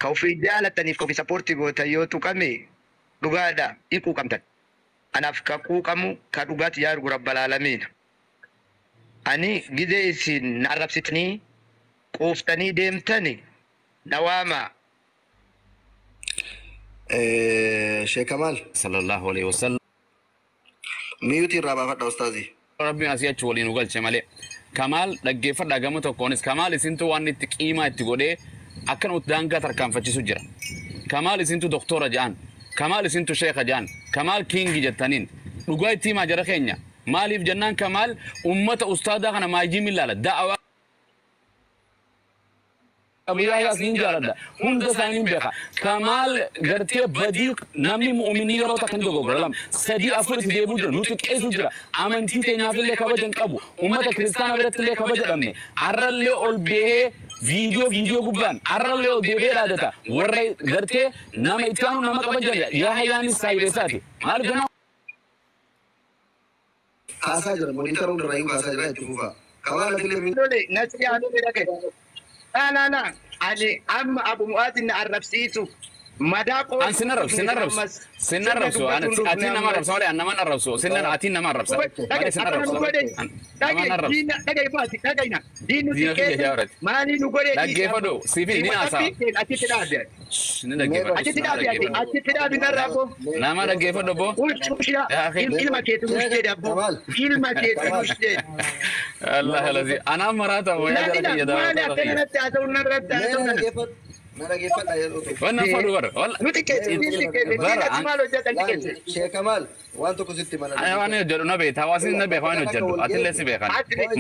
Ka ofii jaalataniif ka ofii sappoortii gootan yoo tuqame dhugaadha hin quuqamtan. Anaaf ka quuqamu ka dhugaatti yaa rabbal aalamiina. Ani gizee isin na arrabsitanii quuftanii deemtani na waamaa. Sheekh Kamaal. Sallallahu alaihi wasallam. Miyuutii irraa baafadha ustaazii. Rabbiin asii achi waliin nu galche malee. Kamaal dhaggeeffadhaa gama tokkoonis Kamaal isintu waan itti qiimaa itti godhee akkana daangaa tarkaanfachiisu jira. Kamaal isintu doktora jedhan. Kamaal isintu sheeka jedhan. Kamaal kiingi jettaniin. Dhugaa itti himaa jara keenya. Maaliif jennaan Kamaal ummata ustaadaa kana maayyiin ilaala. Da'awaa Abuyyaa siin jaaladha. Hunda isaanii hin beeka. Kamaal gartee badii namni mu'uminii yeroo takka ni dogoggora lama. Sadii afur itti deebi'u jira. Nu xiqqeessu jira. Amantii teenyaaf illee kabaja hin qabu. Uummata kiristaanaa biratti illee kabaja dhabne. Har'allee ol ba'ee viidiyoo gubbaan har'allee ol deebi'ee dhaadata. Warra gartee nama itti aanu nama kabajan yaa hayyaanis saayibeessaati. Maaliif jennaan? Kaasaa jira. Moonitara hundarraa iyyuu kaasaa jira itti fufaa. Kamaal atilee Lole nasi yaaduu dhage. Laa laa laa ani amma Abu Mu'aazin na arrabsiisu madaa qoosu. An sin arrabsu, sin arrabsu, sin arrabsu. Ati nama arrabsa malee an nama arrabsu. Sin ati nama arrabsa. Malee sin arrabsu. Nama arrabsu. Diina kiyya jaarati. Maali nu godhe Dhaggeeffadhu, siif ni haasa'a. Achitti dhaabi. Ni dhaggeeffadhu. Achitti dhaabi ati. Achitti dhaabi narraa koo. Nama dhaggeeffadhu obbo. Ushira ilma keetu mushee dabbo. Ilma keetu mushee. Allah alazi. Anaa maraata wayyaa jara kiyya Maali daawwattoota akkana kiyya. natti haasa'u narratti haasa'u. Na dhaggeeffadha yeroo tokko. Wannan fadhu bara. Walla. Nu xiqqeesse, ni xiqqeesse. Bara Ati maal hojjetan xiqqeesse. Sheekh Kamaal waan tokko sitti mana. Ani waan hojjedhu na beekta. Hawaasni na beeka waan hojjedhu. Atillee si beekan.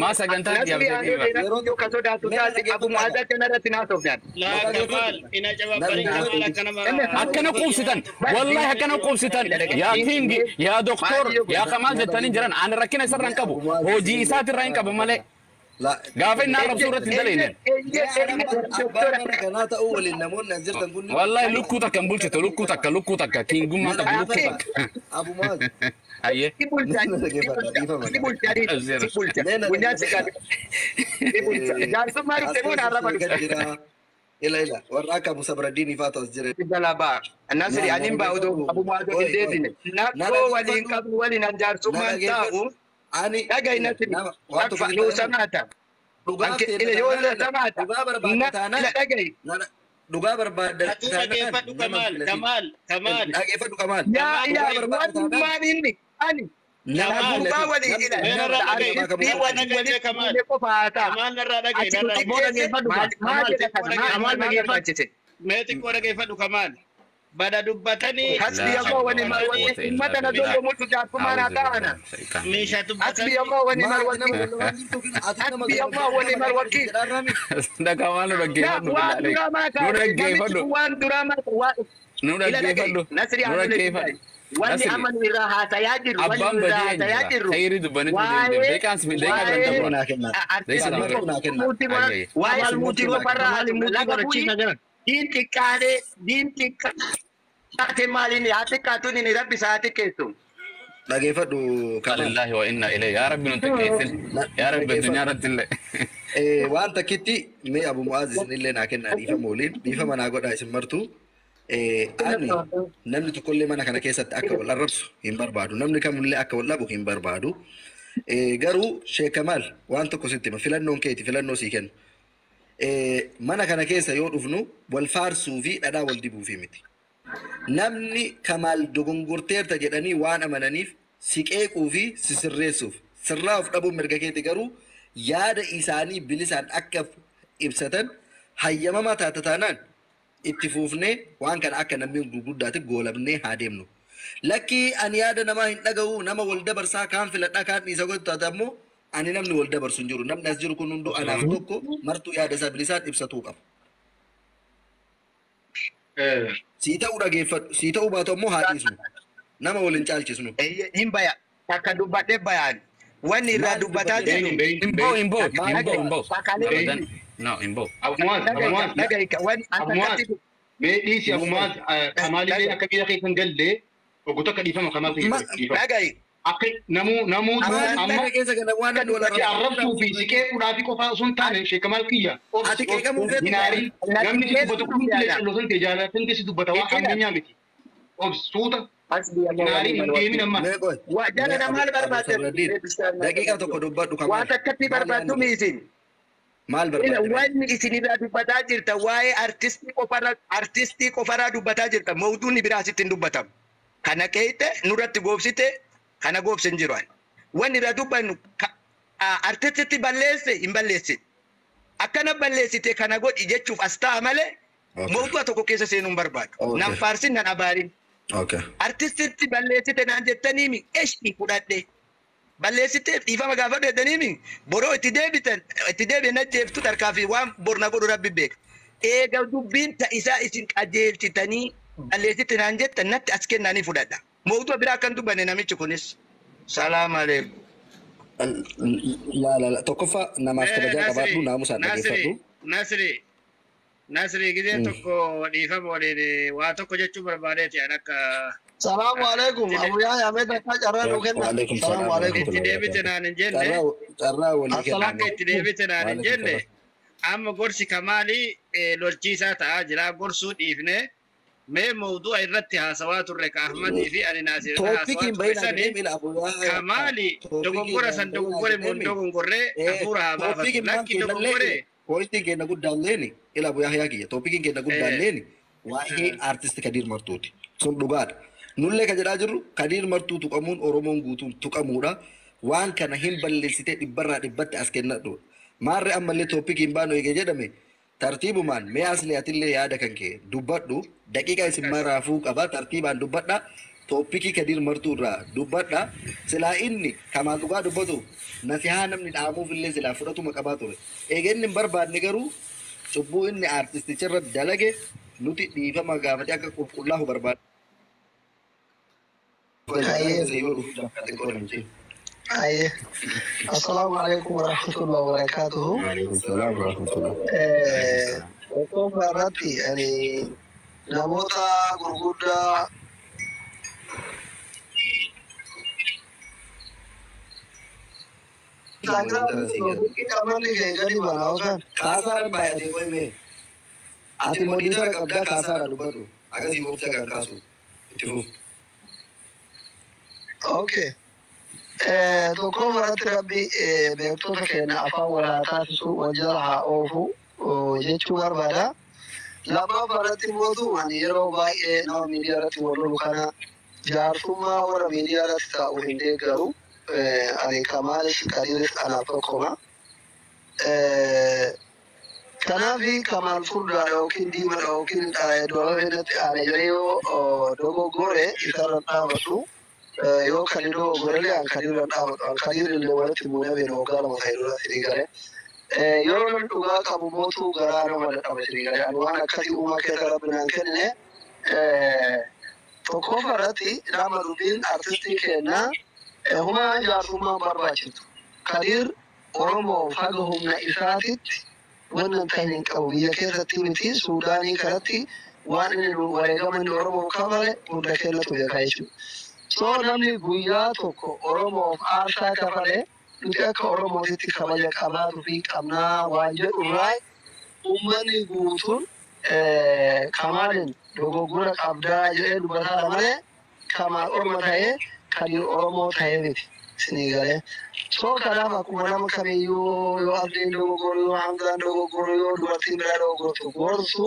Maa sagantaa Nasri dhiyaatee aanoo ka sodaatu taate Abu Mu'aaz akkanarratti naasofnaan. Laa Kamaal ina cababbari Kamaal akkana mara. Akkana quubsitan. Wallahi akkana quubsitan. Yaa kingi, yaa doktor, yaa Kamaal jettanii jiran. Ani rakkina isarra hin qabu. Hojii isaatirraa hin qabu malee. Gaafa inni arrabsuu irratti hin dalagne. Abbaan mana kanaa ta'uu waliin namoonni as jirtan kun. Wallahi lukkuu takka hin bulchitu. Lukkuu takka, lukkuu takka. Kingummaa qabu lukkuu takka. Abu Mu'aaz. Ayyee. Si bulcha, si bulcha, si bulcha. Gunyaan si gaadhe. Si bulcha. Jaarsummaa dhufte moo naarra dhufte? Ila ila warra akka Musa Biradiin faatu as jira. Galabaa. Nasri ani hin baa'u Abu Mu'aaz hin deebine. Nakkoo waliin qabnu waliin an jaarsummaan taa'u. Ani Dhaga'i Nasri. waan tokko sitti Yoo hima. samaata. Dhugaa Ila yoo samaata. Dhugaa barbaadda taanaan. Ila dhaga'i. Dhugaa barbaadda Atuu dhaggeeffadhu Kamaal, Kamaal, Kamaal. Dhaggeeffadhu Kamaal. Yaa ila wantummaan inni ani. Gurbaa waliin ila. Waliin qofaa ta'a. Kamaal narraa dhaga'i, narraa dhaga'i. Maal jedha kana? Maal barbaachise? Mee xiqqoo dhaggeeffadhu Kamaal. Bada dubbatanii Hasbi Allah wa ni'mal wakiil. Ummata na dorgomutu jaarsummaan haa ta'ana. meeshaa Hasbi dubbatanii Allah wa ni'mal wakiil. Hasbi Allah wa ni'mal wakiil. Kamaal nu dhaggeeffadhu. Waan duraa maa Nu kaa'e? dhaggeeffadhu. Waan duraa maa waan Nu dhaggeeffadhu. Nasri Nu dhaggeeffadhu. Wanni amma nu irraa haasayaa jirru. Wanni Abbaan nu irraa badii haasayaa eenyudha? jirru. Khayrii dubbanitti deemte. Deeqaan si deeqaa biran dabru. Waa'ee muutii qofarraa laga bu'ii diin xiqqaatee diin xiqqaatee maaliin haa xiqqaatuun inni rabbi isaa haa xiqqeessu. Dhaggeeffadhu Kamaal. Lillahi wa inna ilayhi. Yaa Rabbi nu xiqqeessin. Yaa Rabbi addunyaa irratti illee. Waan takkitti mee Abu Mu'aaz isinillee naa kennaa dhiifama waliin dhiifama naa godhaa isin martu. Ani namni tokkollee mana kana keessatti akka wal arrabsu hin barbaadu. Namni kamillee akka wal dhabu hin barbaadu. Garuu Sheekh Kamaal waan tokko sitti hima filannoon keeti filannoo sii kennu. Mana kana keessa yoo dhufnu wal faarsuu fi dhadhaa wal dibuu fi miti. Namni Kamaal dogongorteerta jedhanii waan amananiif si qeequu fi si sirreessuuf sirraa of dhabuun mirga keeti garuu yaada isaanii bilisaan akka ibsatan hayyamamaa taata taanaan itti fuufnee waan kana akka namni gurguddaatti goolabnee haa deemnu. Lakkii ani yaada namaa hin dhaga'u nama wal dabarsaa kaan filadhaa kaan dhiisa godhu taate ammoo ani namni wal dabarsu hin jiru. Namni as jiru kun hunduu anaaf tokko martuu yaada isaa bilisaan ibsatuu qaba. Sii ta'uu dhageeffadhu sii ta'uu baatu ammoo haa dhiisnu. Nama wal hin caalchisnu. Hin baya takka dubbadhee bayaan wanni irraa dubbataa jirru. Hin ba'u, hin ba'u, hin ba'u, hin ba'u. Abadan. No, hin ba'u. Abu Mu'aaz, Abu Mu'aaz. Dhaga'i wanni Abu Mu'aaz. Mee dhiisi Abu Mu'aaz Kamaalillee akka biyya keessa hin galle oguu takka dhiifama Kamaal keessa dhiifama. Dhaga'i. Akka namuu namuutu amma keessa kana waan namni wal si arrabsuu fi si qeequudhaa fi qofaa osoo hin taane sheekamal kiyya. Ati qeeqamuu feetu Hinaarii namni si dubbatu kun illee callosan ta'e jaalatan si dubbata waan ammeenyaa miti. Obsuuta hinaarii hin deemin amma. Mee qoy. Waa jala Mee maal barbaadde? Daqiiqa tokko dubbadhu Waa Kamaal. takkatti barbaaddu miisin. Maal barbaadde? Wanni isinirraa dubbataa jirta waa'ee artistii qofarraa artistii qofarraa dubbataa jirta mawduun biraa asitti hin dubbatamu. Kana qeeyte nurratti goobsite kana goobse hin jiru. Wanni irraa dubbannu artistitti balleesse hin balleessine. Akkana balleessite kana godhi jechuuf as ta'a malee mawdu'a tokko keessa seenuu hin barbaadu. Okay. Nan faarsin nan abaarin. Okay. Artistitti balleessite naan jettaniimi eshii fudhadhe. Balleessite dhiifama gaafa jettaniimi boroo itti deebitan itti deebiin ajjeeftu tarkaa fi waan borna godhu rabbi beeka. Eega dubbiin ta'isaa isin qajeelchitanii balleessite naan jettan natti as kennanii fudhadha. Mawdu'a biraa akkan dubbanne namichi kunis. Salaam aleekum. La la la tokkoffaa namaaf kabajaa qabaadhu naamusaan dhaggeeffadhu. Nasri Nasri gizee tokko dhiifama waliin waa tokko jechuu barbaadeeti an akka Salaamu alaikum. Abu Yahya mee takka carraa nuu kenna. Waalaikum salaam. Salaamu alaikum. itti deebite naan hin jenne Carraa walii Assalaamu akka itti deebite naan hin jenne amma gorsi kamaalii lolchiisaa ta'aa jira gorsuu dhiifne mee mawdu'a irratti haasawaa turre ka Ahmadii fi ani Naasir irra haasawaa Tooppikiin turre baay'inaan sani deemila Abu Yahya. kamaali dogoggora san dogoggore moo hin dogoggorree hafuura haa baafatu Tooppikiin maal lakki dogoggore Pointiin keenya guddaan leeni ila Abu Yahyaa kiyya tooppikiin keenya guddaan leeni waa'ee artisti Kadiir Martuuti. Sun dhugaadha. Nullee kan jedhaa jirru Kadiir Martuu tuqamuun Oromoon guutuun tuqamuudha. Waan kana hin balleessitee dhibbarraa dhibbatti as kennadhu. Maarree ammallee tooppikiin baanu eegee jedhame tartiibumaan mee asli atillee yaada kan kee dubbadhu daqiiqa isin maraafuu qaba tartiibaan dubbadha. Tooppikii Kadiir Martuu irraa dubbadha. Silaa inni Kamaal dhugaa dubbatu nasihaa namni dhaamuuf illee silaa fudhatuma qabaa ture. Eega inni hin barbaadne garuu cubbuu inni aartisticha irra dalage nuti dhiifama gaafatee akka qulqullaa'u barbaada. Aye. Assalaamu alaikum warahmatullahi wabarakatuhu. Salaam warahmatullah. Tokkoffaa irratti ani namoota gurguddaa qabanni kee gadi banaa osoo Kaasaadha baay'atee qo'imee. Ati modiitara qabdaa kaasaadha dubbadhu. Akkasii gooftaa kan kaasu. Itti fufu. Okay. Tokkoffaa irratti rabbi beektota keenya afaan walaa taasisu wal jala haa oofu jechuu barbaada. Lammaffaa irratti immoo ani yeroo baay'ee nama miidiyaa irratti wal lolu kana jaarsummaa warra miidiyaa irratti taa'u hin deeggaru. Ani Kamaalis Kadiiris anaaf tokkoma. Kanaaf Kamaal furdaa yookiin diimaa yookiin dola fedhatti aane jedhee yoo dogoggore isarra dhaabatu yoo kan dogoggorellee an Kadiirra dhaabatu an Kadiirillee walitti buunee beena waggaa 2 ta'e dura sidii galee. Yeroo namni dhugaa qabu mootuu garaa nama dadhaba sidii galee. Ani waan akkasii uumaa keessa rabbi naan kenne tokkoffaa irratti nama dubbiin artistii kennaa humaa jaarsummaan barbaachiftu. Kadiir Oromoo haga humna isaatitti wannan ta'e hin qabu. Biyya keessatti miti Suudaanii kanatti waan inni wareegama inni Oromoof kafale hunda kennatu beeka jechuudha. So namni guyyaa tokko Oromoof aarsaa kafale nuti akka Oromootitti kabaja qabaatu fi qabnaa waan jedhu irraa uummanni guutuun Kamaalin dogoggora qabdaa jedhee dubbataadha malee Kamaal Orma ta'ee Kadiir Oromoo ta'ee miti isinii galee. So kanaaf akkuma nama kamiyyuu yoo abdiin dogoggoru yoo Hamzaan dogoggoru yoo dubartiin biraa dogoggortu gorsu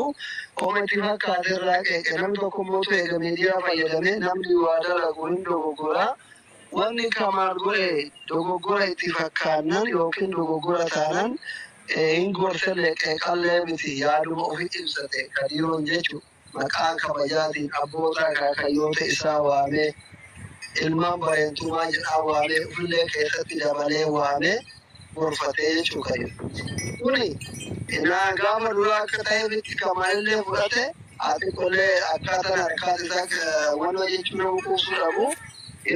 oma itti fakkaate irraa qeeqe namni tokko immoo eega miidiyaa fayyadamee namni waa dalagu hin dogoggora. Wanni Kamaal godhe dogoggora itti fakkaannan yookiin dogoggora taanan hin gorsellee qeeqallee miti yaaduma ofii ibsate Kadiiroon jechuudha. Maqaan kabajaatiin abboota akaakayyoota isaa waamee ilmaan bareentumaa jedhaa waamee ofillee keessatti dabalee waamee gorfatee jechuudha Kadiir. Kuni naa gaafa duraa akka ta'eefitti Kamaalillee fudhate ati qollee akkaataan harkaas isaa wanna jechuun nama quubsuu dhabu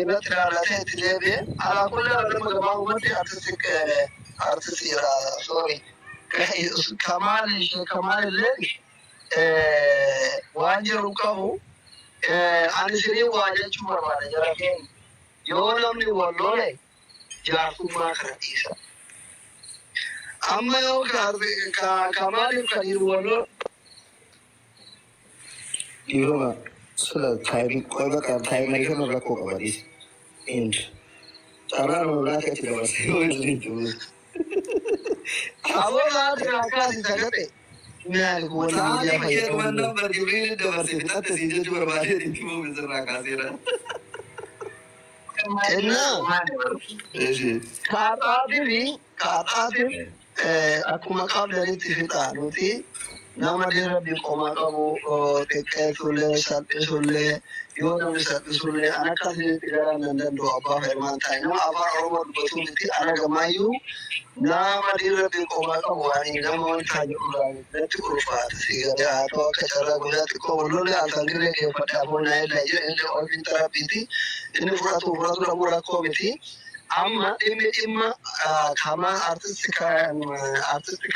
irratti ilaalatee itti deebi'e. Alaa kullee nama gabaabumatti artistii sorry Kamaal Kamaalillee waan jiru qabu ani sirrii waa jechuu barbaada jara keenya. Yoo namni wal lole jaarsummaa kana dhiisa. Amma yoo Kamaaliif Kadiir wal lole. Dhiiroma sila taayimii qoda qaba taayimii kana rakkoo qaba dhiis. Indi. Carraa nama biraa achi dabarsee yoo inni jiru. Aboo laati akkaasi sagate. Maali kun wanni miidiyaa Taayimii fayyadamu. keewwan barjumii dabarsee fixatte siin jechuu barbaadee itti fufi sirraa kaaseera. Ennaa kaadhaatiif akkuma qabdanitti fixa nuti nama dirra qomaa qabu xiqqeessullee salphisullee yoo namni salphisullee an akkasitti garaan nan danda'u abbaa firmaan ta'e nama afaan Oromoo dubbatu miti ana gamaayyuu nama dirra qomaa qabu ani nama wanta jedhurraa natti ulfaata si galee haa ta'u akka carraa guyyaa xiqqoo wallolle halkan dirree geeffadhe afoon naa illaa jedhe inni ofiin tarabbiiti inni fudhatu fudhatu dhabuu rakkoo miti. Amma dhimmi dhimma kamaa artisti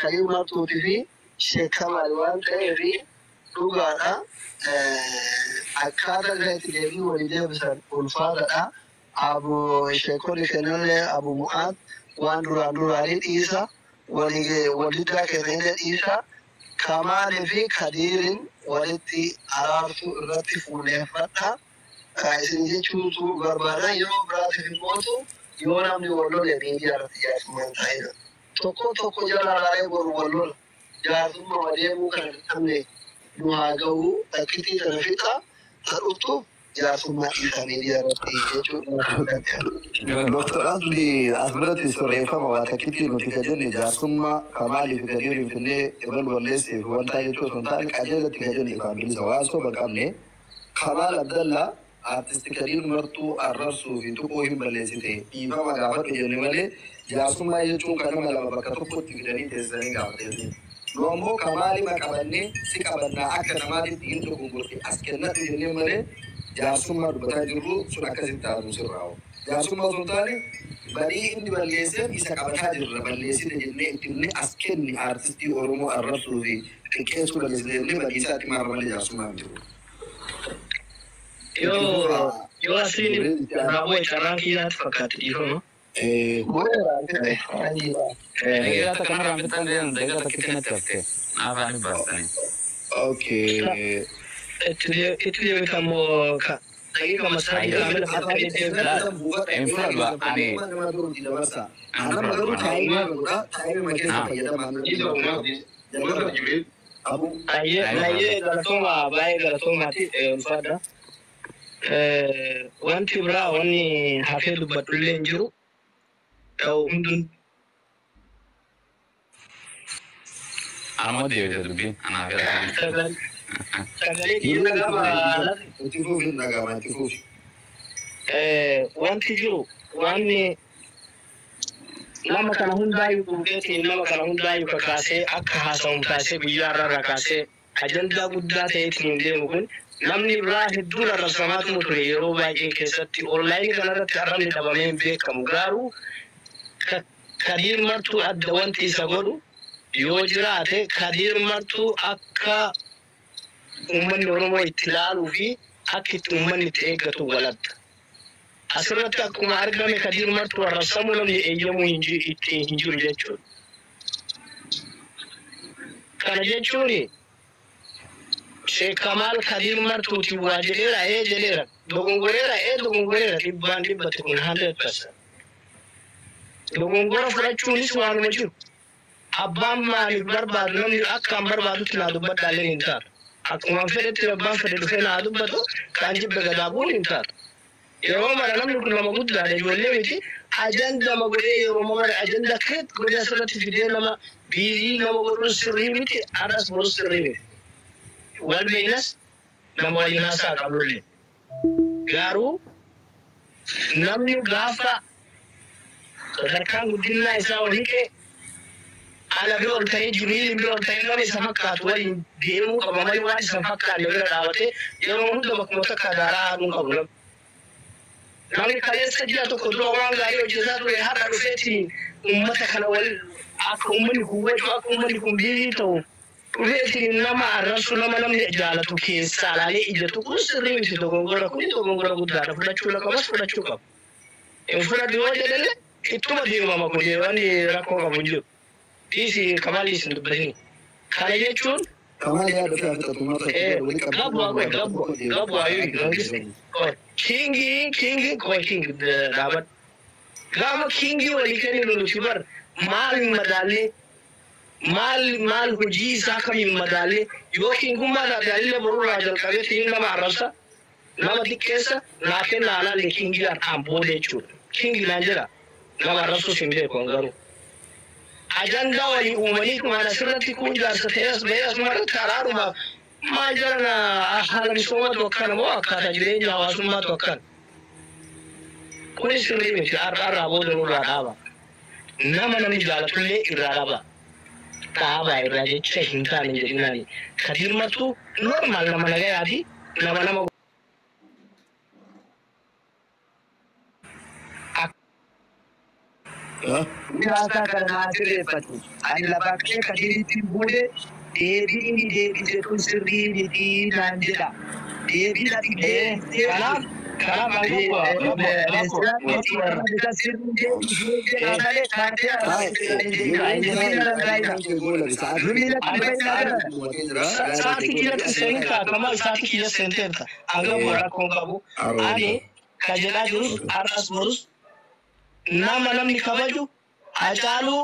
Kadiir Martuutii fi Sheek Kamaal waan ta'eef dhugaadha. Akkaataa isa itti deebii walii deebisan ulfaataadha. Abu sheekonni kennallee Abu Mu'aad waan duraan duraanii dhiisa. Waliddaa kennallee dhiisa. Kamaalii fi Kadiirin walitti araarsuu irratti fuulleeffadha. Isin jechuutu barbaada yeroo biraatiif immootu yoo namni wal lole miidiyaa irratti jaarsummaan ta'edha. Tokko tokko jala laalee boru wal lola. Jaarsummaa deemuu kan hin qabne nu haa ga'u takkitii sana fixa ta dhuftuuf jaarsummaa dhiisa miidiyaa irratti jechuudha. Doktor Asli as biratti sirreeffama waa takkitti nuti ka jenne jaarsummaa Kamaalii fi Kadiir Finfinnee ebal balleesseef wanta jechuu osoo hin taane qajeelatti ka jenne ifaan bilisa waan soba hin qabne Kamaal Abdallaa artisti Kadiir Martuu arrabsuu fi tuquu hin balleessite dhiifama gaafadhu jenne malee jaarsummaa jechuun kan nama lama bakka tokkotti fidanii teessisanii gaafatanii. Nu ammoo Kamaalima qabannee si qabannaa akka namaatitti hin dogongorte as kennadhu jennee malee jaarsummaa dubbataa jirru sun akkasitti taatu sirraa'u. Jaarsummaa osoo hin taane badii inni balleesseef isa qabataa jirra balleessite jennee itti himnee as kenni artistii Oromoo arrabsuu fi xiqqeessuu balleessite jennee badii isaatti maarra malee jaarsummaa hin jiru. Yoo asiin irraa bu'e carraan kiyyaatti fakkaate dhiifama. Daqiiqaa takka narraan fixan deeman daqiiqaa takkitti natti hafte. Afaan baastanii. Okay. Itti deebita immoo daqiiqa masaa kaamila fixanii deebita. Hin fudhadhu ani. Anama garuu taa'ee godha taa'ee keessa fayyadamaa. Abu. Ayyee galatooma baay'ee galatoomaati ulfaadha. Wanti biraa wanni hafee dubbadhullee hin jiru. Hundun Anuma deebite dubbiin anaaf jedha. Sagalee dhiirri qaba. Itti fufi dhaga'ama itti fufi. Wanti jiru wanni nama kana hundaayyuu buuteetiin nama kana hundaayyuu kakaasee akka haasawamu taasisee guyyaa irraa kaasee ajandaa guddaa ta'eetiin hin deemu kun namni biraa hedduun arrabsamaatu ture yeroo baay'ee keessatti onlaayinii kanarratti arrabni dhabamee hin beekamu garuu Kadiir Martuu adda wanti isa godhu yoo jiraate Kadiir Martuu akka uummanni Oromoo itti ilaaluu fi akka itti uummanni itti eeggatu waladda. Asirratti akkuma argame Kadiir Martuu arrabsamuu namni eeyyamuu itti hin jiru jechuudha. Kana jechuun Sheek Kamaal Kadiir Martuutiin waa jedheera ee jedheera dogongoreera ee dogongoreera dhibbaan dhibbatti kun 100%. Dogongora fudhachuunis waanuma jiru. Abbaan maaliif barbaadu namni akka an barbaadutti naa dubbadhaallee hin taatu. Akkuma fedhetti abbaan fedhe dhufee naa dubbatu kan jibbe gadaa bu'uun hin taatu. Yeroo mara namni kun nama guddaadha ijoollee miti ajandama godhee yeroo mara ajanda keet godhee asirratti fidee nama biizii nama godhuun sirrii miti har'as borus sirrii miti. Wal beeknas nama waliin haasaa qabnullee. Garuu namni gaafa sadarkaan guddinaa isaa ol hiqee ala bira ol ta'ee jibriilin bira ol ta'ee nama isa fakkaatu waliin deemuu qaba malee waan isa fakkaanne bira dhaabatee yeroo hunda bakkuma takka daaraa haadhuun qabu namni. Namni kaleessa ji'a tokko dura waan gaarii hojjetaa ture har'a dhufeetiin uummata kana wal akka uummanni kun wacu akka uummanni kun biizii ta'u dhufeetiin nama arrabsu nama namni jaalatu keessaa laalee ijatu kun sirrii miti dogongora kun dogongora guddaadha fudhachuu qabas fudhachuu qaba. Hin fudhadhu yoo jedhellee ittuma deemama kun wanni rakkoo qabu hin jiru. Dhiisi Kamal dhiisi hin dubbatin. Kana jechuun Kamal yaada fi fixatu marsa wali gabbu gabbu gabbu ayyuu kingi kingi koi kingi dhaabadhu. Gaafa kingi walii kenninu nuti bar maal hin madaallee maal maal hojii isaa kam hin madaallee yoo kingummaa taate borurraa jalqabee tiin nama arrabsa nama xiqqeessa naa kenna alaalle kingii harkaan booda jechuudha. Kingi naan jedha nama arrabsuus hin beeku garuu. Ajandaa walii uumanii kumaan asirratti kun jaarsa ta'ee as bahee asumarratti araarumaaf maal jedhan haala misoomatu akkana moo akkaataa jireenya hawaasummaatu akkana. Kunis sirrii miti har'aa booda nurraa dhaaba. Nama namni jaalatullee irraa dhaaba. Dhaabaa irraa jecha hin taane jedhinaani. Kadir Martuu normaal nama nagayaati nama nama Haasaa kana naa sirreeffatu. Ani lafa kee Kadiritti bu'ee deebii inni deebise kun sirrii miti naan jedha. Deebii ati deebisee kanaaf kanaaf Sa'aatii kiyyatti seentaa Kamal sa'aatii kiyya seenteerta. Hanga rakkoon qabu. Ani ka jedhaa jirus har'as borus nama namni kabaju Hacaaluu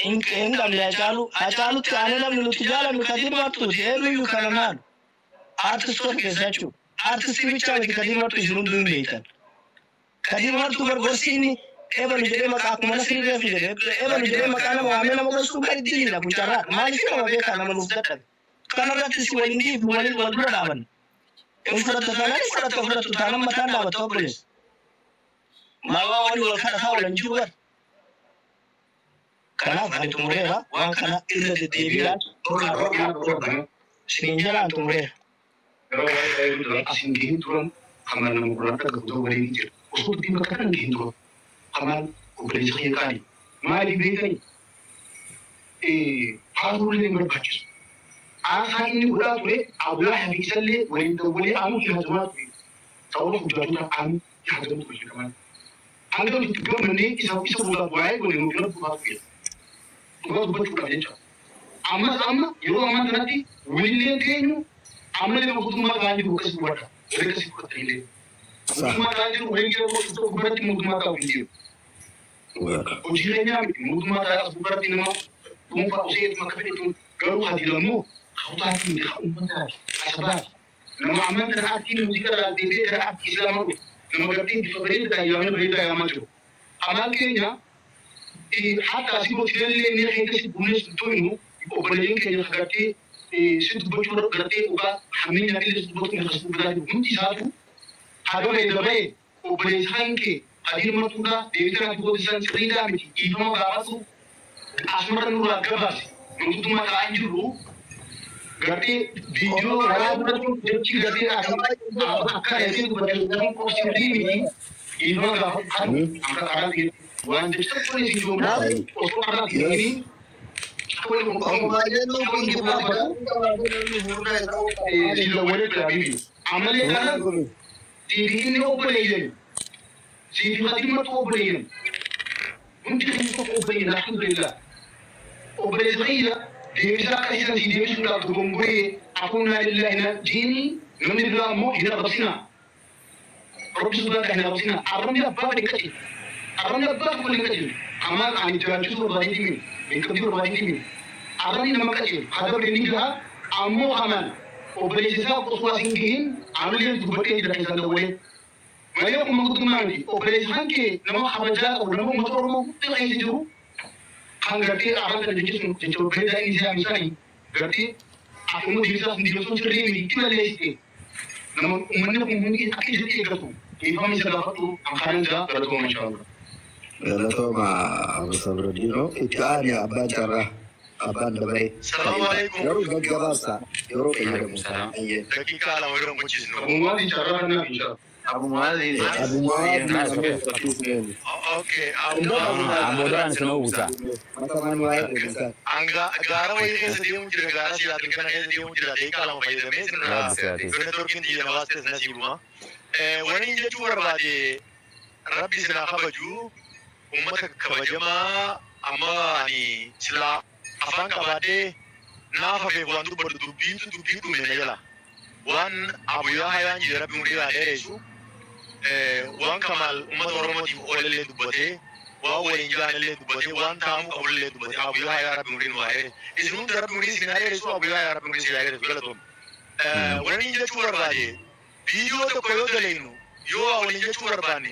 hin qabne Hacaaluu Hacaalutti aanee namni nuti jaalannu Kadir Martuuti eenyuyyuu kana naanu aartistoota keessa jechuudha. Aartistii bichaa miti Kadir Martuu isin hunduu hin beektan. Kadir Martuu gorsi inni ebalu jedhee maqaa akkuma Nasrii reefu jedhee ebalu jedhee maqaa nama waamee nama gorsuu kan itti jira kun carraa maaliif nama beekaa nama nuuf dadhabe. Kanarratti si waliin dhiifnu waliin wal dura dhaabanna. Hin fudhattu taanaan hin fudhattu fudhattu taanaan mataan dhaabatta obboleessa. Maal waan wal kadhataa oolan jiru bara. Kanaaf ani xumureera waan kana irra deddeebiidhaan isiniin jalaan xumureera. Yeroo baay'ee asin gahin turan Kamal nama gurraacha gabboo waliin jira. Osoo ittiin bakka kana gahin turan Kamal obboleessa kiyya qaali. Maaliif beekani? Faaruullee hin barbaachisu. Aasaa inni godhaa ture abulaa hafiisallee waliin dawwalee aanuu fi hajamaa ture. Sababa hojjaatota aanuu fi hajamu ture Kamal. Hanga nuti gammannee isa isa boodaaf waa'ee goone nuuf irratti dhufaa ture. Dhugaa dubbachuudhaaf jecha. Ammas amma yeroo ammaa kanatti walillee teenyu ammallee mootummaa ta'aa jiru akkas dubbata. Warri akkasii fudhatan illee. Mootummaa ta'aa jiru walii gara mootummaa gubbaatti mootummaa ta'u hin jiru. Hojii keenyaa miti mootummaa ta'aa as gubbaatti nama dhuunfaa osoo akka fedhetuun garuu hati lammoo ka'utaatiin miti uummataa asabaati. Nama ammaan kana aartiin muuziqaa irraa deebi'ee gara aartii islaamaa dhufu. Nama gartee bifa bareedaa yaamee bareedaa yaamaa jiru. Amaan keenya hatta asii hoteelallee miira keenya keessatti bunnee tolinu obboleeyyiin keenya gartee si dubbachuu gartee dhugaa hammiin illee si dubbachuu kan asii biraa jiru hundi isaatu haga ga'e gaba'e obboleessaan kee Kadir Martuudhaa deebitee kan dubbatu isaan sirriidhaa miti dhiifama gaafatu asumarra nurraa gabaase mootummaa ta'aa jiru gartee viidiyoo waraabuu jechi gartee akka eegee dubbatu sirrii miti dhiifama gaafatu akka karaa waan jecha tokko illee si osoo karaa deemanii ammallee kana siifi obboleeyyan siifi Kadir Martuu obboleeyyan hundi keenya tokko obboleeyyan alhamdulillah obboleessa kiyya deebisaa akka isiisan si deebisuudhaaf dogongoree afuunaa lillahi na jiini namni biraa immoo hin arrabsinaa rabbi sodaadha hin arrabsinaa arrabni abbaa fedhe qajeelu arrabni abbaa fedhe qajeelu amaan ani jiraachisuu barbaadini beekamtii barbaadini arrabni nama qajeelu haa dabre ni gaha ammoo hamaan obboleessa isaa osoo as hin gahin aanullee dubbadhee jira keessaan dawwalee malee akkuma guutummaa miti obboleessa kan kee nama kabajaa qabu nama uummata Oromoo guddaa keessa jiru kan gartee afaan kan jechuun jecha bareedaa inni isaa isaanii gartee akkuma deebisaa hin deebisuun sirrii miti balleessite nama uummanni kun hundi akka isatti eeggatu dhiifama isa gaafadhu kan gaa galatooma inshaallah. Galatooma Abu Sabradino itti aani abbaan carraa abbaan dabaree. Salaamu alaikum. Garuu gaggabaabsa yeroo fayyadamu. Daqiiqaa lama gara muchisnu. Abu Muaaz carraa kanaaf inshaallah. Abu Muaaz. Abu Muaaz. Okay. Amboodaan isin uwwisa. Matamaan waa'ee dheebisaa. Anga gaara wayii keessa deemu jira gaara siyaatii kana keessa deemu jira daqiiqaa lama fayyadamee sirraa networkiin xiyya nabaas ta'e nasiibuma. Wani inni jechuu barbaade Rabbi isin haa kabaju. Uummata kabajamaa amma ani silaa afaan qabaadhee naaf hafeef waan dubbadhu dubbiitu dubbii dhume na jala. Waan Abuyyaa Hayaan jedhe Rabbi umurii haa dheeressu. Waan Kamaal uummata Oromootiif oolallee dubbatee, waan waliin jaanallee dubbatee, waan taa'amuu qabullee dubbatee Abuyyaa Hayaa Rabbi umurii nu haa dheeressu. Isin hundi Rabbi umurii isin haa dheeressu, Abuyyaa Hayaa Rabbi umurii isin haa dheeressu galatoom. Wanni inni jechuu barbaade viidiyoo tokko yoo daleynu yoo waa waliin jechuu barbaanne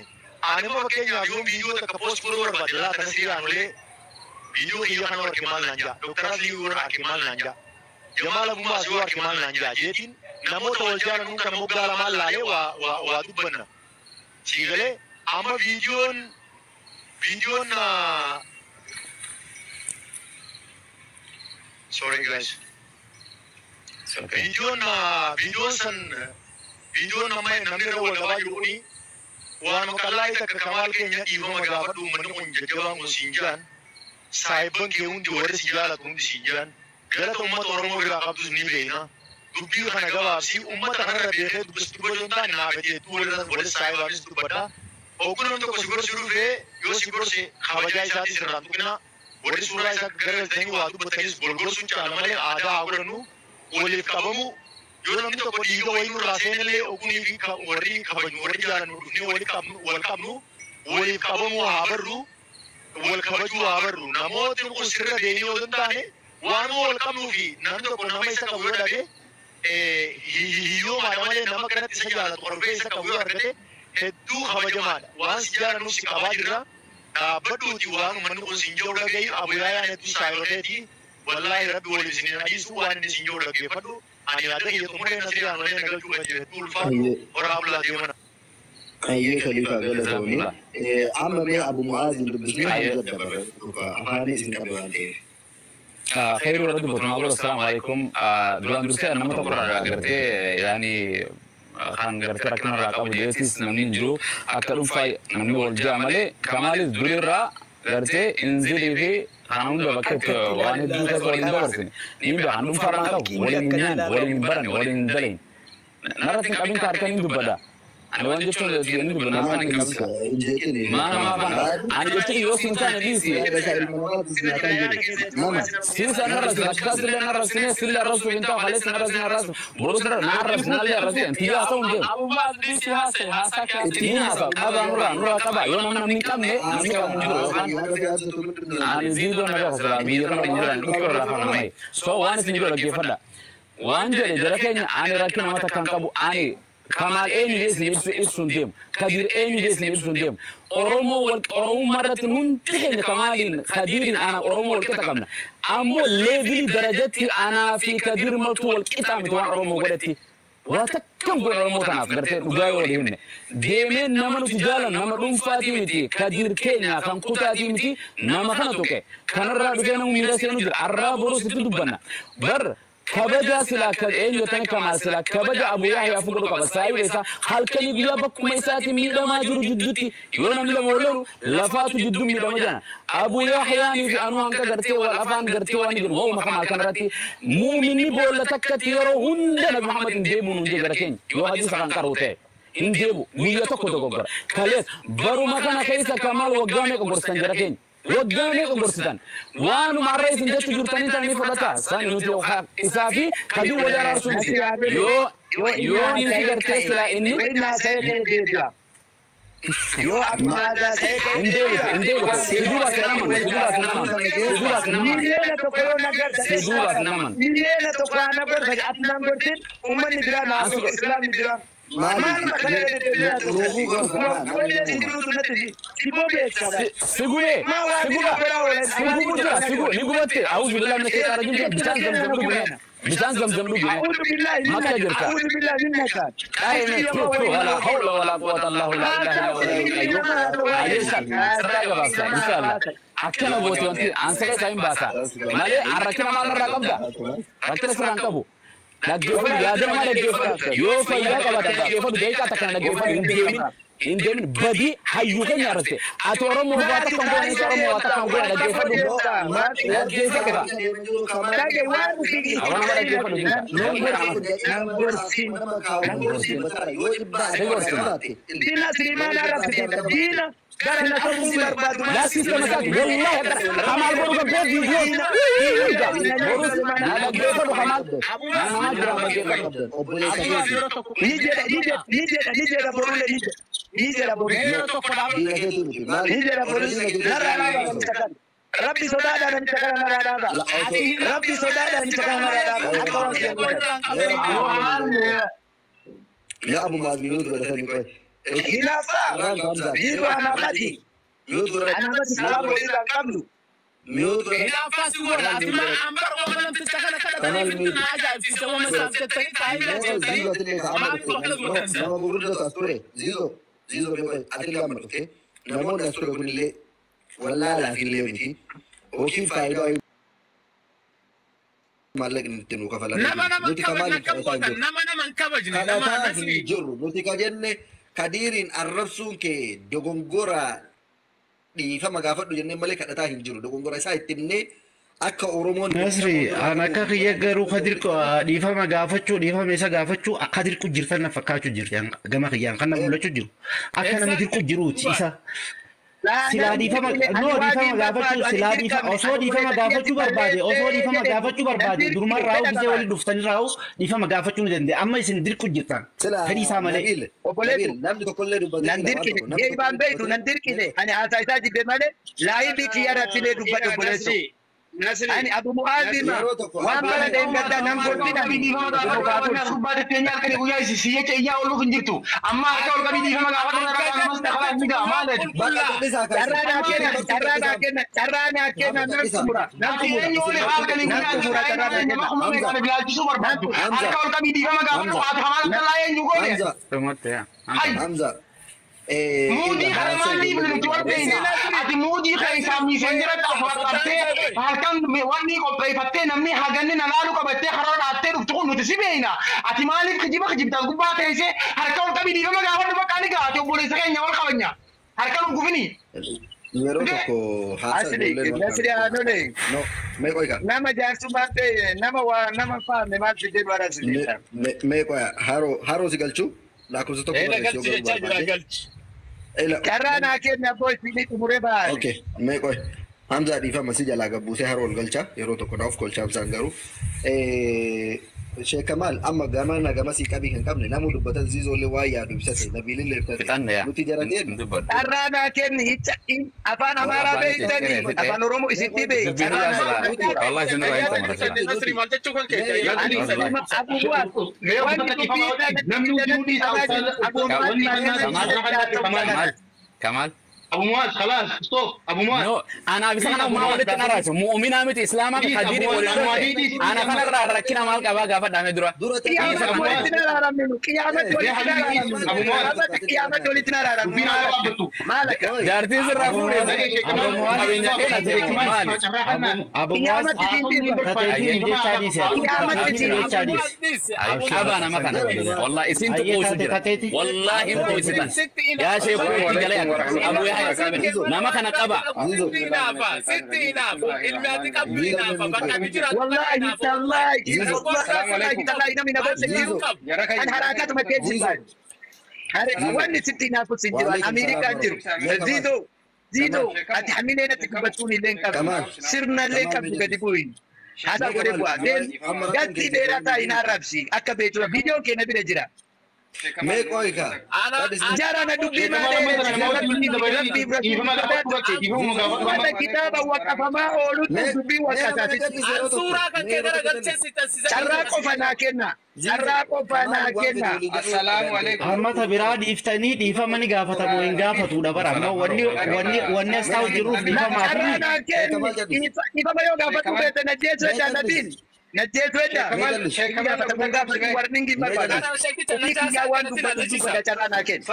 ani amma fakkeenyaaf yoon viidiyoo takka post godhuu barbaade laa tana siraan olee viidiyoo kiyya kana arge maal naan jaa Dr. Aslii yoo arge maal naan jaa Jamaal Abumaas yoo arge maal naan jaa jeetiin namoota wal jaalannuun kana moggaa lamaan laalee waa waa waa dubbanna. Sii galee amma viidiyoon sorry guys. Viidiyoon san viidiyoon amma namni irra wal dhabaa jiru kuni waan maqallaa takka Kamaal keenya dhiifama gaafadhu uummanni kun jajjabaan kun siin jaan saayibban kee hundi warri si jaalatu hundi siin jaan galata uummata Oromoo biraa qabdus ni beekna. Dubbii kana gabaabsi uummata kanarra beekee dubbachuu hin taane naaf hedduu wal saayibaanis dubbadha. Hogguu namni tokko si gorsu dhufee yoo si gorse kabajaa isaatis irraan tuqina. Warri suuraa isaa garagalchanii waa dubbatanis wal gorsuun caala malee aadaa haa godhannu waliif qabamu. Yoo namni tokko dhiiga wayii nurraa seenallee ogunii fi warri kabajnu warri jaalannu dhufnee wal qabnu waliif qabamuu haa barru wal kabajuu haa barru. Namootni kun sirra deemee yoo hin taane waanuma wal qabnuu fi namni tokko nama isa qabu yoo dhabe hiyyoomaadha malee nama kanatti isa jaalatu hordofee isa qabu yoo argate hedduu kabajamaadha. Waan si jaalannuuf si qabaa jirra. Dhaabbadhuuti waan uummanni kun siin jiru dhagahi Abuyyaayaan hedduu saayiloteeti. Wallaahi Rabbi waliif isin hin dhiisu waan inni siin jiru dhaggeeffadhu. Ani yaada kiyya xumuree na siraan malee na galchuu kan jiru hedduu ulfaatu horaa bulaa deemana. Ayyee Khalifa galatoomii. Amma mee Abu Mu'aazin dubbisnee hanga dabarra afaanii isin qaba waan ta'eef. خير ورد بطن السلام عليكم duraan dursee nama tokko irraa gartee yaani kan gartee rakkina irraa qabu jeetis namni hin jiru akka dhuunfaa namni wal jaa malee Kamaalis durirraa gartee inzilii fi kana hunda bakka itti waan hedduu keessa waliin dabarsine ni hunda kan dhuunfaa irraa qabu waliin hin nyaanne waliin hin baranne waliin hin dalagne narratti hin qabin ka harkaan hin dubbadha ani waan jechuun inni dubbadha nama hin qabin maa nama afaan ani jechuun yoo siin taane dhiisi Sinsa narrabsine akkas illee narrabsine sillee arrabsuuf hin ta'u kaleessa narrabsine arrabsu borus na arrabsine nallee arrabsine tiyyaa haasa'u hin deemu. Ittiin haasa'u qabaa nurraa nurraa qabaa yoo nama namni hin qabne namni qabu hin jiru yookaan ani ziidoo na beeka silaa biyya kana hin jiran dhukkee irraa kan namai so waan isin jiru dhaggeeffadha waan jedhe jara keenya ani rakkina nama takka hin qabu ani Kamaal eenyu jee isin ibsu hin deemu Kadir eenyu jee isin ibsu hin deemu Oromoo wal Oromummaa irratti hundi keenya Kamaaliin Kadiriin ana Oromoo wal qixa qabna ammoo leevilii darajatti anaa fi Kadir maltu wal qixa miti waan Oromoo godhatti waa takkan godhe Oromoo tanaaf gartee dhugaa yoo walii himne deemee nama nuti jaalan nama dhuunfaatii miti Kadir keenya kan kutaatii miti nama kana tuqe kanarraa dhufee nama miira seenu jira arraa boruu sitti dubbanna bar kabaja silaa eenyu jettanii Kamaal silaa kabaja Abu Yahyaa fuudhu qaba saayiba isaa halkanii guyyaa bakkuma isaatiin miidhamaa jiru jidduutti yoo namni lama wal lolu lafaatu jidduu miidhama jana Abu Yahyaanii fi anuu hanqa gartee wal afaan gartee waan jiru waa'uma Kamaal kanarratti muuminni boolla takkatti yeroo hunda Nabi Muhammad hin deebi'u nuun jee gara keenya yoo hadiisa kan qaru ta'e hin deebi'u guyya tokko dogoggora kalees baruma kana keessa Kamaal waggaa meeqa gorsan jara keenya waggaa meeqa gorsitan waanuma har'a isin jechuu jirtanii tanii fudhata sani nuti isaa fi Kadir wal araarsuu miti yoo yoo inni gartee silaa inni Yoo akkuma hin deebisu hin deebisu si duuba si naman si duuba si naman si duuba si naman Miliyoona tokko yoo na gorsa si duuba si naman miliyoona tokko na gorsa ati naan gorsin uummanni biraa naa gorsa islaamni biraa. Maaluma kana Sigube, siguba, sigubu jira, sigu, ni gubatte. A'uuzu billahi mina shaytaani rajiim. Bishaan zamzam dhugi. Bishaan zamzam dhugi. Makka jirta. Qaayime tu tu wala hawla wala quwwata illallah la ilaha illa huwa al-qayyum. Ayeeshan sirraa gabaabsa inshallah. Akkana gooti wanti an saga isaa hin baasa. Malee an rakkina maal irraa qabda? Rakkina sirraa hin qabu. Dhaggeeffadhu yaada namaa dhaggeeffadhu. Yoo fayyaa qabaate dhaggeeffadhu daqiiqaa takka na dhaggeeffadhu hin deemin. Hin deemin badii hayyuu keenya arraste. Ati Oromoo waa takka hin goone, Oromoo waa takka hin goone dhaggeeffadhu. Dhaggeeffadhu. Awwa nama dhaggeeffadhu jirta. Diina Silimaan arrabsite. Diina gara na ta'uu barbaadu. لا سيستم سات والله كمال برو كبير فيديو برو كمال ما جرى Ni jedha ni jedha ni jedha ni jedha borulle ni jedha ni jedha borulle ni jedha borulle narraa dhaaba namicha kana. Rabbi sodaadhaa namicha kana narraa dhaaba. Rabbi sodaadhaa namicha kana narraa dhaaba. Akka waan siyan godhan. Ya Abu Muaz mute godhatanii qoy. Hinaaffaa jiru anaafati. Anaafati salaam walirraa hin qabnu. Mute godhatanii. Nama gurguddatu as ture. Zizo. Zizo mee ati lama dhufe. Namoonni as ture kunillee wallaalaa fi illee miti. Yookiin faayidaa maallaqni itti nuu kafalan. Nuti kamaaliif kadhataa hin jirru. Kadhataa hin jirru. Nuti ka jenne Kadiiriin arrabsuun kee dogongora dhiifama gaafadhu jennee malee kadhataa hin jiru. Dogongora isaa itti himnee akka Oromoon. Nasri, an akka kiyya garuu Kadir dhiifama gaafachuu dhiifama isa gaafachuu akka dirqu jirtan na fakkaachuu jirti gama kiyyaan kan na mul'achuu jiru. Akka nama dirqu jiruuti isa. Silaa dhiifama no dhiifama gaafachuu silaa dhiifama osoo dhiifama gaafachuu barbaade osoo dhiifama gaafachuu barbaade durumaan raa'u gisee waliin dhuftanii raa'u dhiifama gaafachuu ni danda'a. Amma isin dirqu jirtan fedhii isaa malee. Obboleettu Namni tokkollee dubbatee nan dirqine geebaan beektu nan dirqine ani haasaa isaa jibbe malee laayibii kiyya irratti illee dubbadhu obboleettu. Ani Abu Mu'aazima waan bara deeggaddaa nan gorfina. Carraa naa kenna carraa naa kenna carraa naa kenna nan xumura nan xumura nan xumura carraa naa kenna. Hamza. Muudii kana maaliif nuti wal beekna? Ati muudii kan isaa miisenjira qabtee halkan wanni qopheeffattee namni haganni na laalu qabattee karaa dhaattee dhuftu kun nuti si beekna. Ati maaliif kijiba kijibtaas gubbaa teessee harka ol qabii dhiifama gaafadhu bakka ani gaate obboleessa keenya wal qabanya. Harka nu gufini. Yeroo tokko haasaa Asli Nasri Aanole No, mee qoy kaa. nama jaarsummaa ta'e nama waa nama faame maal fidee bara asli. Mee qoy haroo haroo si galchuu lakkoofsa tokko barreessi yoo garuu barbaade. Carraa naa kenna abboo isinii xumuree baane. Okay, mee qoy. Hamzaa dhiifama si jalaa gabbuusee haroo ol galcha yeroo tokko naaf kolcha Hamzaan garuu. Sheek Kamaal amma gama na gama sii qabii hin qabne namu dubbatan ziizoollee waa yaadu ibsate nabiilillee ibsate nuti jara deemu. Carraa naa kenni hicha afaan Amaaraa beektanii afaan Oromoo isitti beektu. Kamal. Abu Muaz, خلاص stop. Abu Muaz. No, ana bisa kana ummaa walitti hin arraabsu. Mu'uminaa miti Islaamaa miti Kadiiri waliin ana kana irraa rakkina maal qabaa gaafa dhaame dura. Qiyaamatti walitti hin araaramnu. Qiyaamatti walitti hin araaramnu. Qiyaamatti walitti hin araaramnu. Maal akka? Jaartiin sirraa fuudhee qabeenya keenya maali? Abu Muaz kateetiin jechaa dhiise. Qiyaamatti jechaa dhiise. Qabaa nama kana. Wallahi isintu qoosu jira. Wallahi hin qoositan. Yaa sheekoo itti galee Abu Yahya nama kana qaba. Wallahi tallahi wallahi tallahi namni na gorsa jiru. An harakatuma keessa jiru. Wanni sitti naafu sin jiru. Ameerikaan jiru. Ziidoo ziidoo ati hamilee natti dubbachuun illee hin qabdu. Sirna illee qabdu gadi bu'i. Haasaa godhee bu'aa. Galtii dheeraa taa'in arrabsi akka beektu viidiyoon keenya bira jira. Mee qoy kaa. Jara na dubbii malee rabbi kitaaba waqafamaa oolutti dubbii waqasaati. Carraa qofa naa kenna. Carraa qofa naa kenna. Hammata biraa dhiiftanii dhiifama ni gaafatamu hin gaafatudha bara. Amma wanni wanni wanni as taa'u jiruuf dhiifamaaf. Carraa naa kenni. Dhiifama yoo gaafatu beekte na jeessu edda nabiin. Najjeetu edda. Gaafatamu gaafatu warningi barbaada. Ofii kiyyaa waan dubbatu dubbata carraa naa kenna.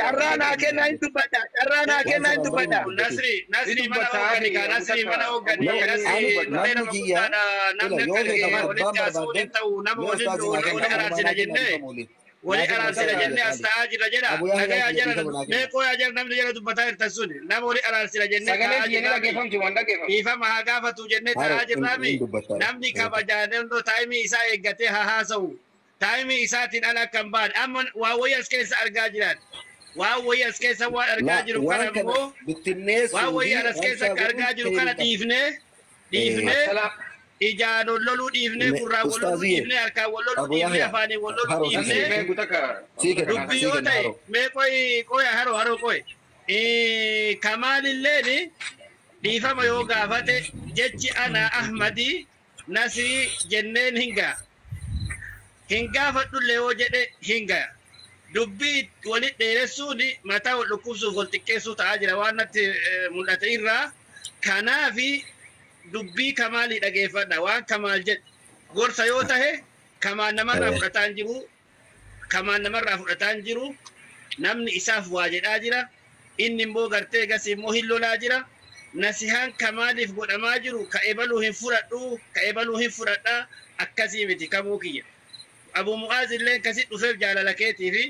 Carraa naa kenna hin dubbadha. Carraa naa kenna hin dubbadha. Nasri, Nasri mana hoogani kaa, Nasri mana hoogani, Nasri dhufee nama guddaadha, namni akka kee walitti haasa'uun hin ta'u, nama waliin waliin araarsina jennee Wali Naa kenna araarsina qaali jennee as qaali. ta'aa jirra jedha. Abu Yahyaa Dhagayaa kiyya jara dhiifama naa mee kenna. qoyaa jara namni jala dubbataa jirtan suni nama wali araarsina jennee Sagalee ta'aa kiyya ni jirraami. dhaggeeffamti waan dhaggeeffamti. Dhiifama haa gaafatu jennee Haro ta'aa jirraami. hin dubbataa. Namni kabajaa nannoo taayimii isaa eeggatee haa haasa'u. Taayimii isaatiin ala akka hin baane. Amma waa wayii as keessa argaa jiran. Waa wayii as keessa waan argaa La jiru kana waan kana immoo waan bittinneessuu wayii fi as keessa wanshaa akka argaa godhuun jiru seeruu kana qaba. dhiifnee dhiifnee Asalaam. ijaan wal loluu dhiifnee gurraan wal loluu Ustaaziyye dhiifnee harkaan wal loluu Abu dhiifnee Yahyaa afaaniin wal loluu haroo sii dhiifnee kenna. Mee gutaka Sii kenna dubbii sii yoo kenna ta'e haroo. mee qoyi qoya haroo haroo qoyi kamaalilleeni dhiifama yoo gaafate jechi ana ahmadii nasrii jenneen hin ga'a hin gaafadhullee yoo jedhe hin ga'a dubbii walit dheeressuun mataa wal dhukkubsuuf wal xiqqeessuu ta'aa jira waan natti mul'ate irraa kanaafi dubbii kamaalii dhageeffadha waan kamaal jedhe gorsa yoo tahe kamaal namarraa fudhataa hin jiru kamaal namarraa fudhataa hin jiru namni isaaf waa jedhaa jira inni immoo gartee gasii immoo hin lolaa jira nasihaan kamaaliif godhamaa jiru ka ebaluu hin fudhadhu ka ebaluu hin fudhadha akkasii miti kamuu kiyya abu mu'aaz illee kasi dhufeef jaalala keetii fi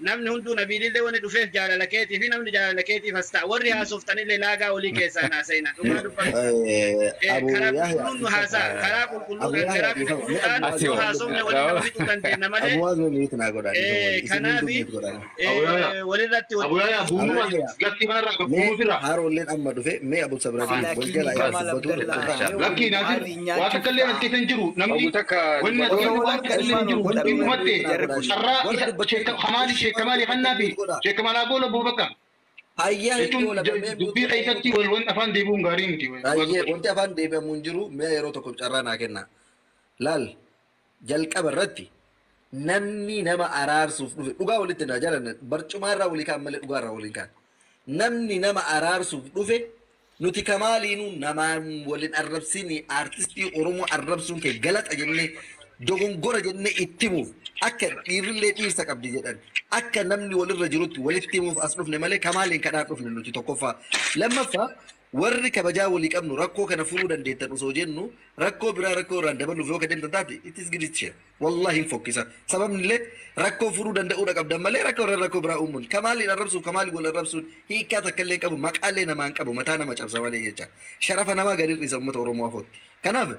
namni hunduu nabiilillee wani dhufeef jaalala keetii fi namni jaalala keetiif as ta'a warri haasoftanillee laagaa olii keessaa naasayina dhugaa dubbatu Abu karaa Yahyaa qulqulluun nu haasaa karaa Abu qulqulluudhaan Yahyaa karaa dhiifama. Mee qulqulluudhaan Abu nu Mu'aaz haasofne waliin nama fixuu dandeenya Abu malee Mu'aaz mee naa godhaa dhiifama waliin. Isin hunduu kanaafi mute godhaa. Abu Yahyaa. walirratti Abu Yahyaa Abu buunuma Yahyaa gatti kanarraa mee buunuufirra. haroolleen amma dhufe mee Abu Sabratiin wal Laakiin jalaa yaa Kamal dubbatu Abdallah irraa. mee Lakki Abu Naasir Mu'aazii waa nyaachuuf takka illee as ta'a. keessa hin jiru namni Ogu takka wanni as dubbatu. keessa Osoo waan walakka takka illee hin ilmaan jiru ol Wanni dhabne dhumatte mute naa jarri godhaa kun. carraa jiru. Warri isa dubbachuu sheekka kamaali sheekka maali kannaa fi mute godhaa. sheekka malaa boola buubakka Hayyaa hin jechuun oola mee mute dubbii godhaa. keessatti wal wanti afaan deebi'uun gaarii miti. Baay'ee wanti afaan deebi'amu hin jiru mee yeroo tokko carraa naa kenna. Laal jalqaba irratti namni nama araarsuuf dhufe dhugaa walitti na jalanna barcumaa irraa walii kaan malee dhugaa irraa waliin kaan. Namni nama araarsuuf dhufe nuti kamaaliinuu namaan waliin arrabsini aartistii Oromoo arrabsuun kee galata jennee dogongora jennee itti himuuf akka dhiirrillee dhiirsa qabdi jedhan akka namni walirra jirutti walitti himuuf as dhufne malee kamaaliin kadhaan dhufne nuti tokkoffaa. Lammaffaa warri kabajaa walii qabnu rakkoo kana furuu dandeettan osoo jennu rakkoo biraa rakkoo irraan dabaluuf yoo kadeemtan taate it is gidicha wallahi hin fokkisa sababni illee rakkoo furuu danda'uudha qabdan malee rakkoo irra rakkoo biraa uumuun kamaaliin arrabsuuf kamaaliin wal arrabsuun hiikkaa takka illee qabu maqaalee namaa hin qabu mataa nama cabsa malee jecha sharafa namaa gadi hir'isa uummata Oromoo afootti kanaaf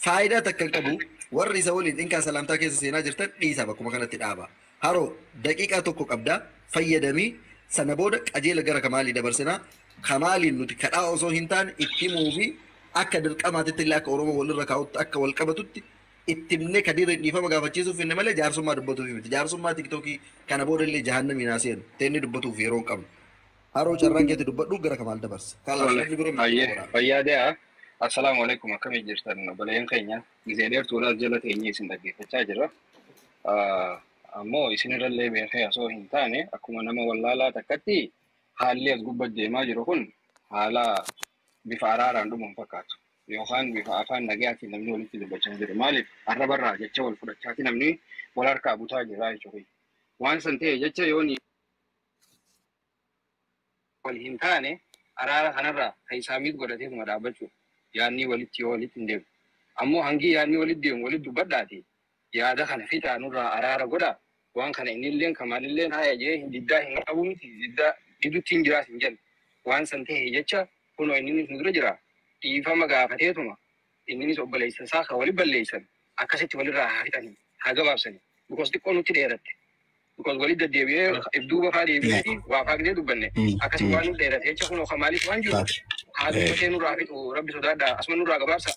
faayidaa takka hin qabu warri isa waliin dhinkaa salaamtaa keessa seenaa jirtan dhiisaa bakkuma kanatti dhaaba haroo daqiiqaa tokko qabdaa fayyadamii sana booda qajeela gara kamaalii dabarsinaa kamaaliin nuti kadhaa osoo hin taane itti himuu fi akka dirqamaatitti illee akka Oromoo walirra kaa'utti akka wal qabatutti itti himnee kadiira dhiifama gaafachiisuuf hinne malee jaarsummaa dubbatuuf miti. Jaarsummaa tiktookii kana booda illee jahannamii naa seenu teenni dubbatuuf yeroo hin qabnu. Haroo carraan keetti dubbadhu gara kamaal dabarsa. Kalaaf namni biroo miti Ayyee godhaa. fayyaa dee'a. Assalaamu alaikum akkamii jirtan obboleeyyan keenya gizee dheertuudhaas jala teenyee isin dhaggeeffachaa jirra. Ammoo isinirrallee beekee osoo hin taane akkuma nama wallaalaa takkatti haalli as gubbatti deemaa jiru kun haala bifa araaraan dhumu hin fakkaatu. Yookaan bifa afaan nagayaatiin namni walitti dubbachaa jiru. Maaliif arrabarraa jecha wal fudhachaati namni wal harkaa butaa jira jechuudha. Waan san ta'e jecha yoo ni wal hin taane araara kanarraa kan isaamiit godhateetuma dhaabbachuu yaadni walitti yoo walitti hin deemu. Ammoo hangi yaadni walitti deemu walitti dubbadhaati yaada kana fixaa nurraa araara godhaa waan kana innilleen kamaalilleen haya jee hin diddaa hin qabu miti diddaa didutti hin jiraas hin jennu. Waan san ta'e jecha kunoo inninis nu dura jira dhiifama gaafateetuma inninis obboleessa isaa kan wali balleessan akkasitti walirraa haa fixanii haa gabaabsanii. Because xiqqoo nutti dheeratte. Because walitti deddeebi'ee duuba faa deebi'eeti waa faa gisee dubbanne akkasii waan nu dheerate jecha kunoo kamaaliif waan jiru haa dubbatee nurraa fixu rabbi sodaadhaa asuma nurraa gabaabsa.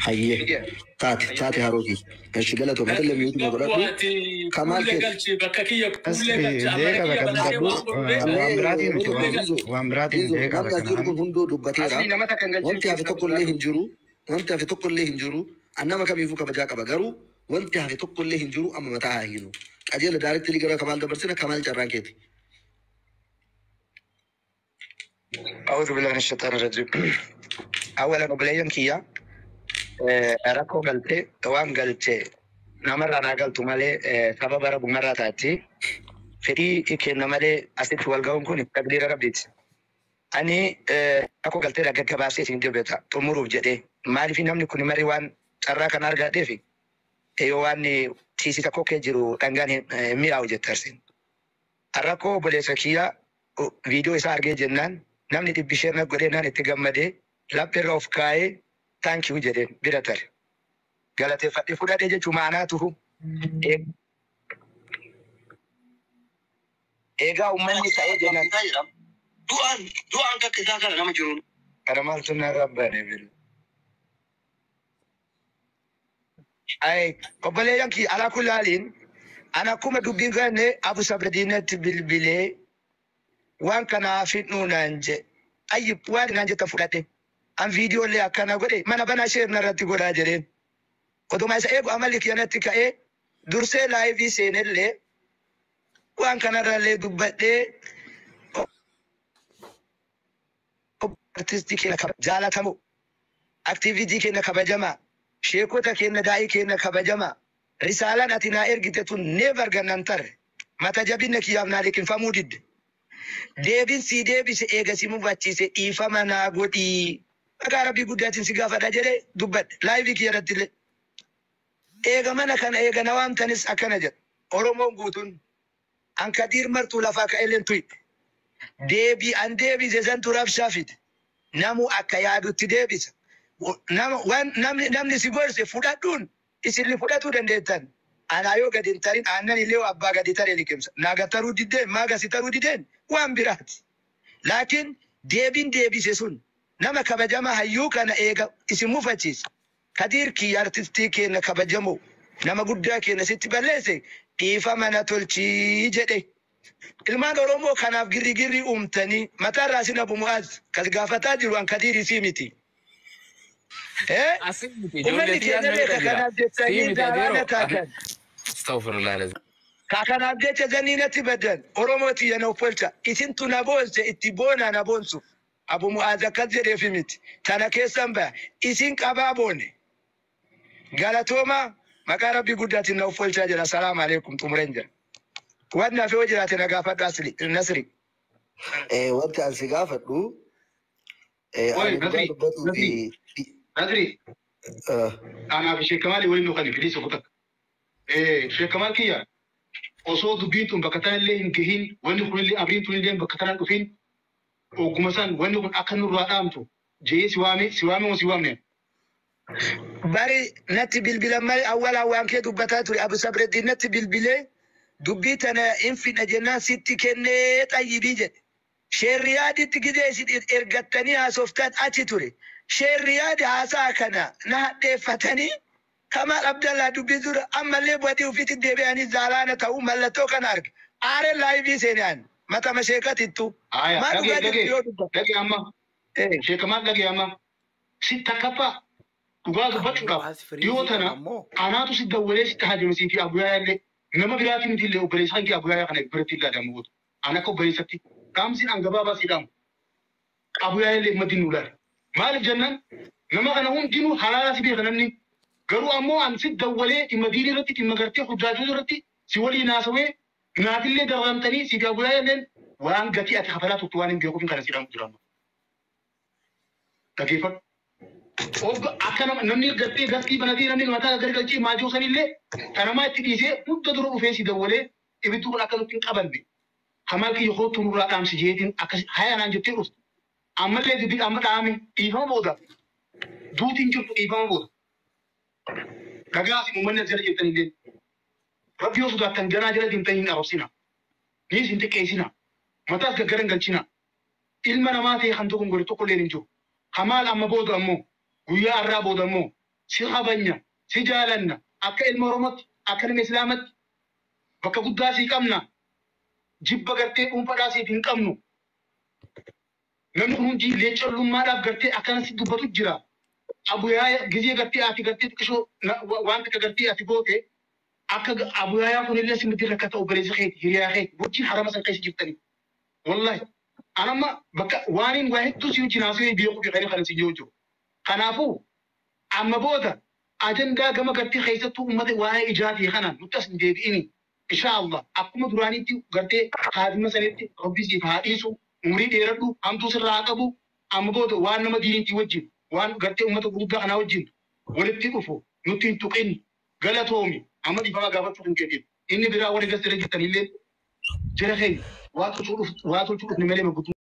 Hayyee Migiya. taate taate harooki. Eshi galatoo mata lammiitu na godhadhu. Ati Kamaal kuulee keeti. galchi bakka kiyya As kuulee galchi amma deeqa kiyya bakka banatee dubbadhu waan godhu beekta. waan biraatiin miti Kuulee waan galchi. waan biraatiin Zizo deeqa namni bakka as jiru kana. kun hunduu dubbateera. Asli nama takka hin galchin Wanti hafe keessaa tokko illee sodaadhu. hin jiru. Wanti hafe tokko illee hin jiru. An nama kamiifuu kabajaa qaba garuu wanti hafe tokko illee hin jiru amma mataa haa hiinu. Qajeela daaretti gara kamaal dabarsina kamaal carraan keeti. أعوذ بالله من الشيطان الرجيم أولا obboleeyyan kiyya rakkoo galte waan galte namarraa naa galtu malee sababa rabbumarraa taati fedhii kenna malee asitti wal ga'uun kun taqdiira rabbiiti. Ani rakkoo galtee gaggabaabsee isin dubbata xumuruuf jedhee maaliif namni kun marii waan carraa kana argateef yoo waan Tiisisa kokkee jiru dhangaan hin mi'aawu jette Arsiin. Rakkoo obboleessa kiyyaa viidiyoo isaa argee jennaan namni dhibbi share na godhee naan itti gammadee lapheerra of kaa'ee thank you jedheen bira tare. Galateeffadhee fudhadhe jechuun maanaa tuhu. Eegaa uummanni ka'ee jennaan. Du'aan du'aan kakka isaa kana nama jiruun. Kana maaltu narra bane bil. Ay, obboleeyyan kiyya alaa kullaaliin ana akkuma dubbiin kanne Abu Sabradiinatti bilbilee waan kanaaf hidhuu naan jedhe. Ayyib waan naan jetta fudhadhe. An viidiyoo illee akkana godhe mana banaa sheer narratti godhaa jedheen. Oduma isa eegu amalli kiyya natti ka'ee dursee laayivii seenellee waan kanarrallee dubbadhee artistii keenya jaalatamoo aktiivitii keenya kabajamaa sheekota keenya daa'ii keenya kabajamaa risaalaan ati naa ergite tun never gannan tarre mata jabinna kiyyaaf naa liqinfamuu didde deebin sii deebise eega si mufachiise dhiifama naa godhii maqaa rabbii guddaatiin si gaafadha jedhee dubbadhe laayivii kiyya irratti illee eega mana kana eega na waamtanis akkana jedha Oromoon guutuun an Kadiir martuu lafaa ka'elleen tuyi deebii an deebise santu rabshaa fide namu akka yaadutti deebisa nama waan namni namni si gorse fudhadhuun isinli fudhatuu dandeettan anaa yoo gadi hin tarin aannan illee abbaa gadi taree liqimsa naa gataruu diddeen maa gasi taruu dideen waan biraati laakiin deebiin deebise sun nama kabajamaa hayyuu kana eega isin mufachiise Kadiir kiyya artistii keenya kabajamoo nama guddaa keenya sitti balleesse dhiifama na tolchii jedhe. Ilmaan Oromoo kanaaf girri girri uumtanii mataarraa sin Abu Mu'aaz kas gaafataa jiru an Kadiir isii miti. Asii miti Uummanni ijoollee tiyyaan keenya meeqa beeka jira? kanaaf Sii jettanii miti gaaraana adeeroo. taatan. Astaghfirullah alazim. Ka kanaaf jecha zannii natti badan Oromoo tiyya na offolcha isintu na boonse itti boonaa na boonsuuf. Abu Mu'aaz akkas jedheefi miti. Tana keessan baya isin qabaa boone. Galatooma maqaa rabbii guddaatiin na offolchaa jira. Salaam alaikum xumureen jira. Wanni hafe yoo jiraate na gaafadhu asli Nasri. Wanti ani si gaafadhu Oi, ani dhugaa Nasri, dubbatuu Nasri, fi Nasri, anaaf Sheek Kamaal waliin nu kani fidii soqota. Sheek Kamaal kiyya osoo dubbiin tun bakka tanallee hin gahin wanni kunillee abriin tunillee bakka tanan dhufin ogguma san wanni kun akka nurraa dhaamtu jee si waame si waame moo si waamne. Bari natti bilbilan malee awwalaa waan kee dubbataa ture Abu Sabreddiin natti bilbilee dubbii tana hin fidha jennaan sitti kennee xayyibii jedhe. Sheerriyaaditti gizee isin ergattanii haasoftan achi ture. Sheerriyaadi haasaa kana na hadheeffatanii Kamaal Abdallaa dubbii dura ammallee badii ofiitti deebi'anii zaalaana ta'uu mallattoo kana arge. Aareen laayivii seenaan matama sheekatittu. Aya, Maa dhagee dhugaa jirtu dhagee yoo dubbatu. dhagee amma Sheek Kamaal dhagee amma si takkaffaa dhugaa dubbachuudhaaf dhiyoo tana anaatu si dawwalee sitti haajamsii fi Abuyaayaa illee nama biraatiin miti illee obboleessa kan kee Abuyaayaa kana biratti illee adamu gootu. Ana akka obboleessatti dhaamsiin an gabaabaa si dhaamu. Abuyaayaa illee maddi nu laale. Maaliif jennaan nama kana hundinuu halaala si beeka namni garuu ammoo an si dawwalee dhimma diinii irratti dhimma gartee hojjaachuu irratti si waliin haasawee naafillee daramtanii si fi Abuyaayaa illeen waan gatii ati kafalaa turtu waan hin beekuuf kana si dhaamu jira. Dhageeffadhu. Of akka nama namni gartee gastii banatee namni mataa gargalchee maajoo sanillee kanamaa itti dhiisee hunda dura dhufee si dawwalee ibiddi kun akka nutti hin qabanne hamaa kiyya kootu nurraa dhaamsi jeetiin akkas haya naan jettee dhuftu. Ammallee dubbii amma dhaame dhiifama booda duutiin jirtu dhiifama booda. Dhagaa isin uummanni as jala jirtan illee rabbi yoo sodaattan ganaa jala deemtan hin arrabsina. Niis hin xiqqeessina. Mataas gaggaran galchina. Ilma namaa ta'e kan tokko hin godhe tokko illee hin jiru. Kamaal amma booda ammoo guyyaa har'aa booda ammoo si kabanya si jaalanna akka ilma Oromootti akka ilma Islaamatti bakka guddaa sii qabna jibba gartee dhuunfaadhaa siif hin qabnu. Namni kun hundi leecallummaadhaaf gartee akkana si dubbatu jira. Abuyaayaa gizee gartee ati gartee xiqqishoo waan takka gartee ati goote akka abuyaayaa kunillee si miti rakkata obboleessa keeti hiriyaa keeti wajjin harama san keessa jirtanii. Wallahi anamma bakka waaniin waa hedduu si wajjin haasawee beekuu fi kana si jiru jiru. Kanaafuu amma booda ajandaa gama gartee keessattuu uummata waa'ee ijaatii kana nutti as hin deebi'ini. Insha Allah akkuma duraanitti gartee haadhima sanitti rabbi siif haa dhiisu umrii dheeradhu hamtuu sirraa haa qabu amma booda waan nama diiniitii wajjin waan gartee uummata gurguddaa kanaa wajjin walitti dhufu nutti hin tuqin galatoomi. Amma dhiifama gaafachuu hin keetiif. Inni biraa warri gasti jirtanillee jara keenya waa tolchuu dhufni malee maguutuu.